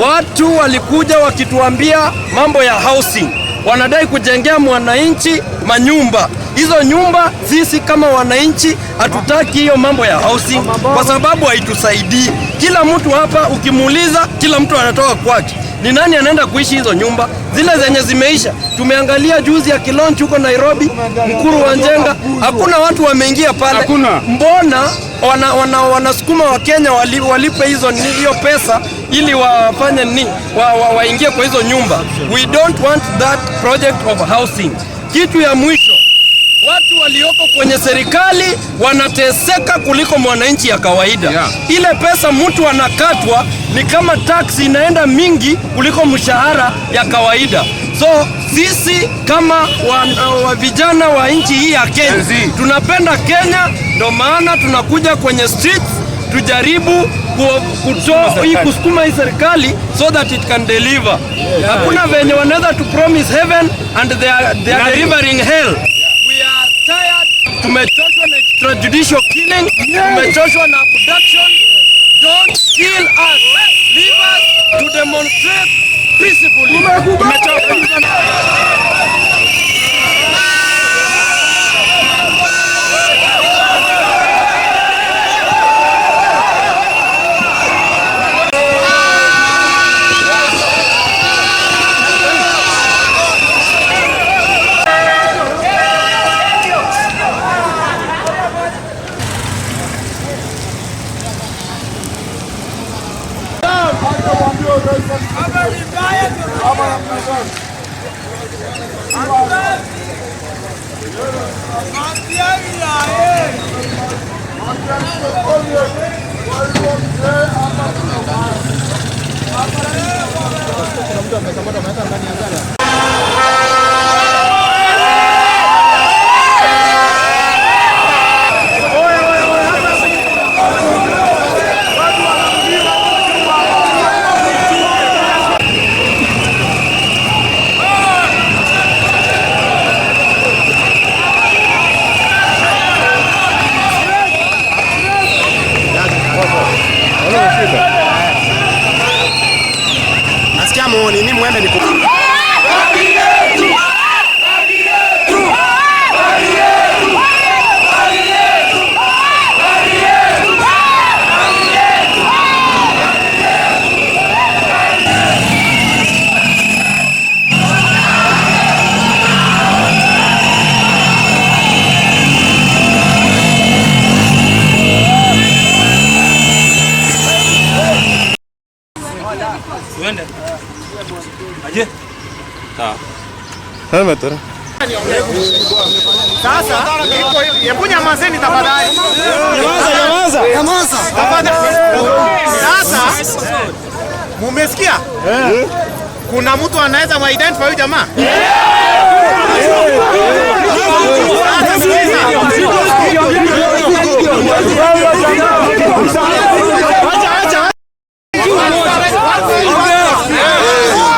Watu walikuja wakituambia mambo ya housing, wanadai kujengea mwananchi manyumba. Hizo nyumba sisi kama wananchi hatutaki hiyo mambo ya housing kwa sababu haitusaidii. Kila mtu hapa ukimuuliza, kila mtu anatoka kwake. Ni nani anaenda kuishi hizo nyumba? Zile zenye zimeisha. Tumeangalia juzi ya kilaunch huko Nairobi, Mkuru wa Njenga, hakuna watu wameingia pale. Hakuna. Mbona wanasukuma wa Kenya walipe hiyo pesa ili wafanye nini? Waingie kwa hizo nyumba. We don't want that project of housing. Kitu ya mwisho, watu walioko kwenye serikali wanateseka kuliko mwananchi ya kawaida. Yeah. Ile pesa mtu anakatwa ni kama tax inaenda mingi kuliko mshahara ya kawaida. So sisi kama wa vijana wa nchi hii ya Kenya tunapenda Kenya, ndo maana tunakuja kwenye streets tujaribu kusukuma hii serikali so that it can deliver. Hakuna venye wanaweza to promise heaven and they are delivering hell. We are tired. Tumechoshwa na extrajudicial killing, tumechoshwa na abduction. Don't kill us. Leave us to demonstrate peacefully. Tumechoka. Shida. Nini muende ni Sasa hebu nyamazeni tafadhali. Nyamaza, nyamaza. Tafadhali. Sasa mumesikia? Kuna mtu anaweza mu-identify huyu jamaa? Sasa sikiliza. Acha acha.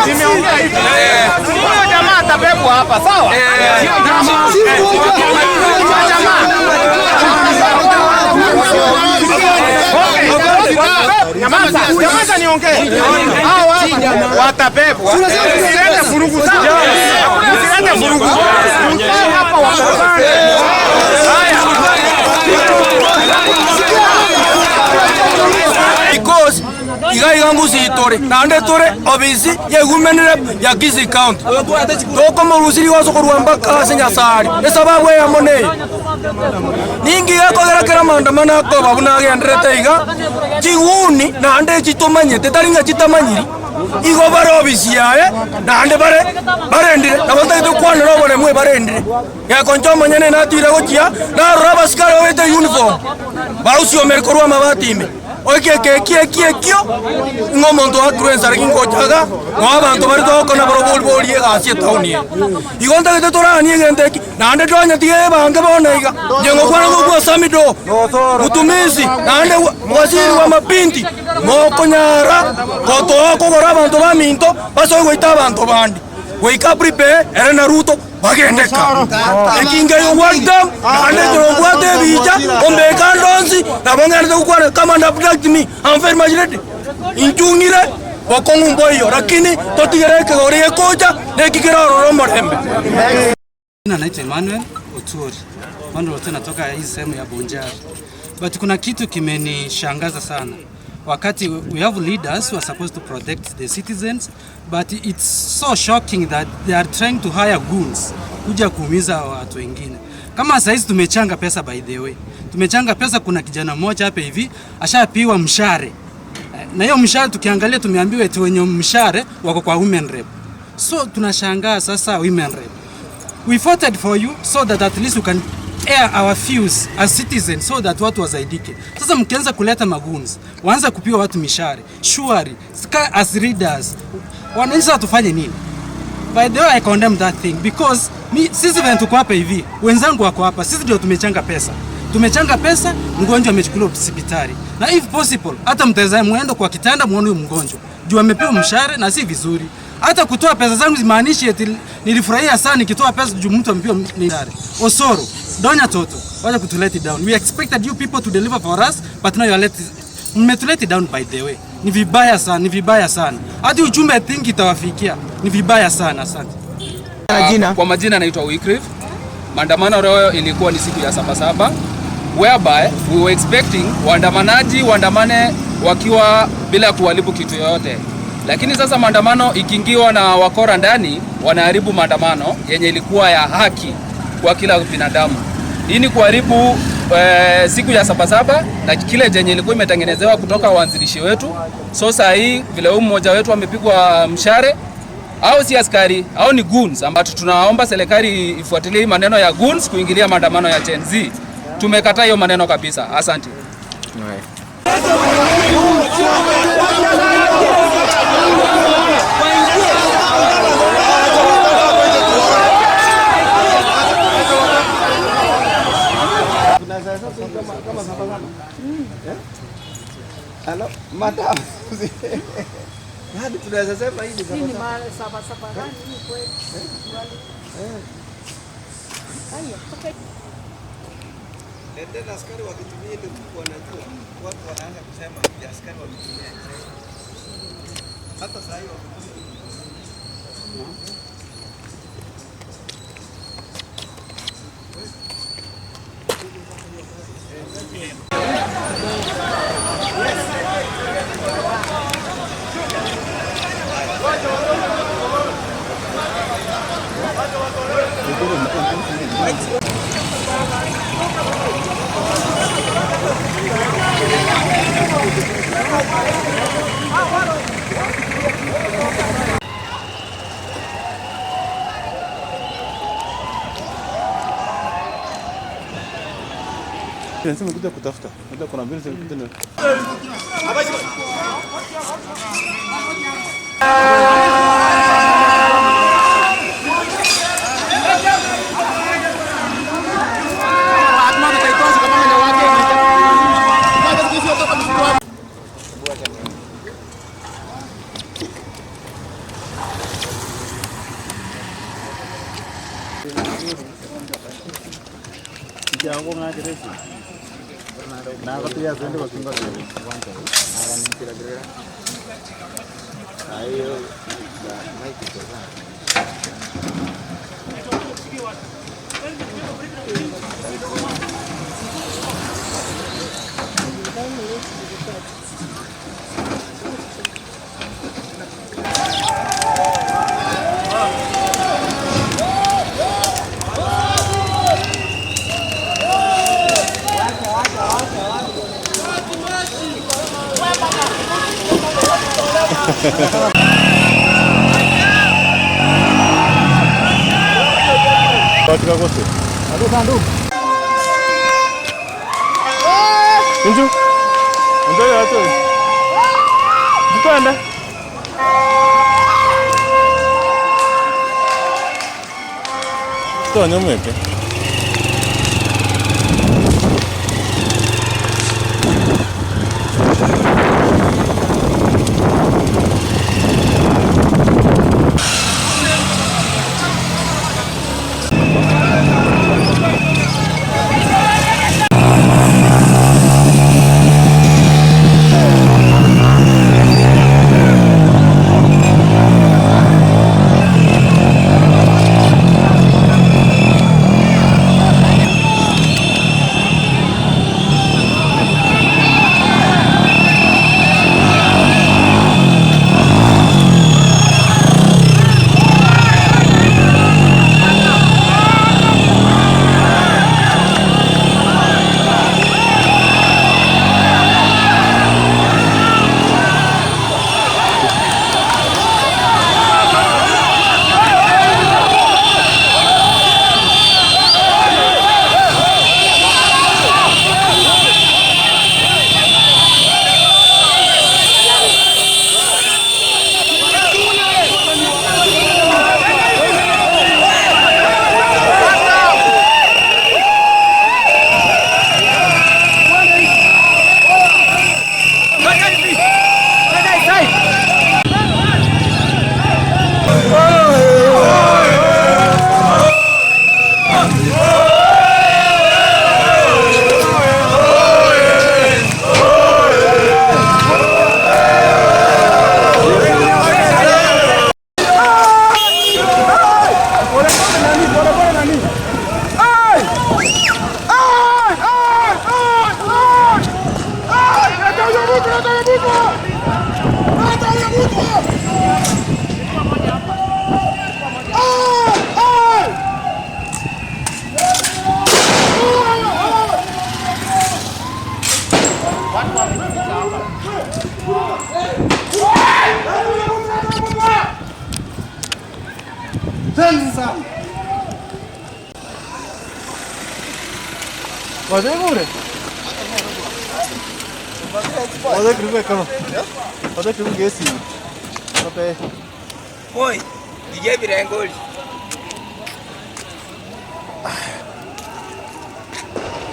Nimeongea hivi. Huyo jamaa atabebwa hapa, sawa? Nyamaza, nyamaza niongee. Hao hapa watabebwa. Msilete vurugu sawa? Msilete vurugu. Mkae hapa watabebwa. Haya. Because iga iga ngusi itore nande tore obisi yegumenere ya Kisii County tokomorusiri gosokorwa mpaka ase Nyasari esababu eyamo neye ningi gekogera kera maandamano akoba buna agenderete iga chiguni nande chitomanyete tari ng'a chitamanyiri igo bare obisi yaye nande bare barendire nabo ntagete gokwanera oboremwe barendire gekoncha omonyene natwire gochia narora abasikari babete uniform bausiomere korwa amabati ime oike keki eki ekio ng'omonto akirwe ensare gingochaga ng'o abanto bari togokona boro bori egasi etaoni eye igo ntagete toranie egento eki naende twanyetiga ebange bono iga inche ngokwana ngokwa Samido mutumisi naende waziri wa mabinti mokonyara gotoa kogora abanto baminto basoe goita abanto bandi goika prepare ere na Ruto bagendeka ekinga yo one time naende torobwate ebicha ombeka ndonsi nabo ng'endete gokwana come and abduct me, I'm very much ready inchung'ire bokong'u mboiyo lakini totigere ekegori gekocha nekikera ororo omorembe. Jina naitwa Emmanuel Oturi. Emmanuel Oturi natoka hii sehemu ya Bonjari. But kuna kitu kimenishangaza sana. Wakati we have leaders who are supposed to protect the citizens, but it's so shocking that they are trying to hire goons kuja kuumiza watu wengine. Kama saizi tumechanga pesa, by the way. Tumechanga pesa, kuna kijana mmoja hapa hivi ashapiwa mshare. Na hiyo mshare tukiangalia tumeambiwa eti wenye mshare wako kwa women rep. So tunashangaa sasa women rep. We voted for you so that at least you can air our views as citizens so that watu wasaidike. Sasa mkianza kuleta magoons, waanza kupiga watu mishare, surely as leaders, wananchi tufanye nini? By the way, I condemn that thing because sisi vile tuko hapa hivi, wenzangu wako hapa, sisi ndio tumechanga pesa. Tumechanga pesa, mgonjwa amechukuliwa hospitali. Na if possible, hata mtazame muendo kwa kitanda muone huyu mgonjwa. Juu amepewa mshare na si vizuri. Hata kutoa pesa zangu zimaanishi eti nilifurahia sana nikitoa pesa juu mtu amepewa mshare. Osoro, Donya Toto, wacha kutu let it down. We expected you people to deliver for us, but now you are mmetu let it down, by the way. Ni vibaya sana, ni vibaya sana. Hadi ujumbe I think itawafikia. Ni vibaya sana, asante. Kwa majina naitwa Wycliffe. Maandamano leo ilikuwa ni siku ya 7/7 whereby we were expecting waandamanaji waandamane wakiwa bila kuharibu kitu yoyote. Lakini sasa maandamano ikiingiwa na wakora ndani, wanaharibu maandamano yenye ilikuwa ya haki kwa kila binadamu. Hii ni kuharibu siku ya 7/7 na kile jenye ilikuwa imetengenezewa kutoka waanzilishi wetu. So saa hii vile huyu mmoja wetu amepigwa mshare, au si askari au ni goons, ambapo tunaomba serikali ifuatilie maneno ya goons kuingilia maandamano ya Gen Z. Tumekataa hiyo maneno kabisa. Asante. Hello, madam. Hadi tunaweza sema hii ni saba gani hii kweli? Haya. Tena askari wakitumia ile nguvu wanajua, watu wanaanza kusema askari wametumia. Hata saa hii wakitumia. Kuja kutafuta. Kuna mbinu zimekuja.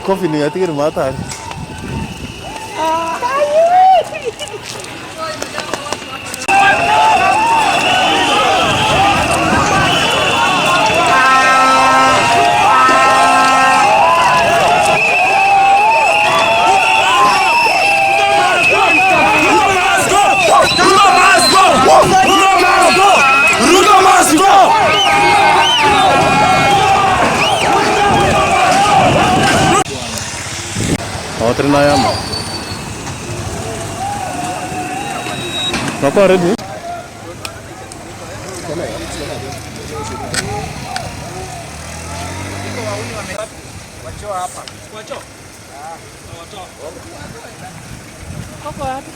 Coffee ni atigir mata. Ruto must go! Ruto must go! nayo ama? Tunakuwa ready? Wako wapi?